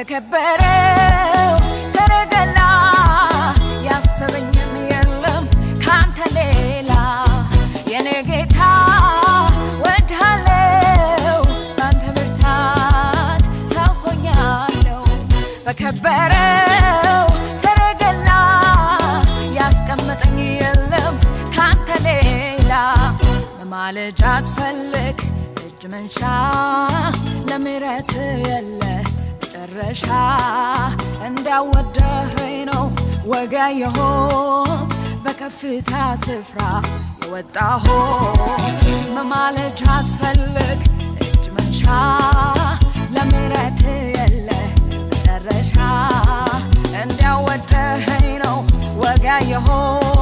በከበረው ሰረገላ ያሰበኝም የለም ካንተ ሌላ። የኔ ጌታ ወድሃለው፣ ባንተ ብርታት ሰው ሆኛለሁ። በከበረው ሰረገላ ያስቀመጠኝ የለም ካንተ ሌላ። መማለጃ አትፈልግ እጅ መንሻ፣ ለምሕረት የለ መጨረሻ። እንዳወደኸኝ ነው ወጋየሆት በከፍታ ስፍራ የወጣሁት። መማለጃ አትፈልግ እጅ መንሻ፣ ለምሕረት የለ መጨረሻ። እንዳወደኸኝ ነው ወጋየሆት።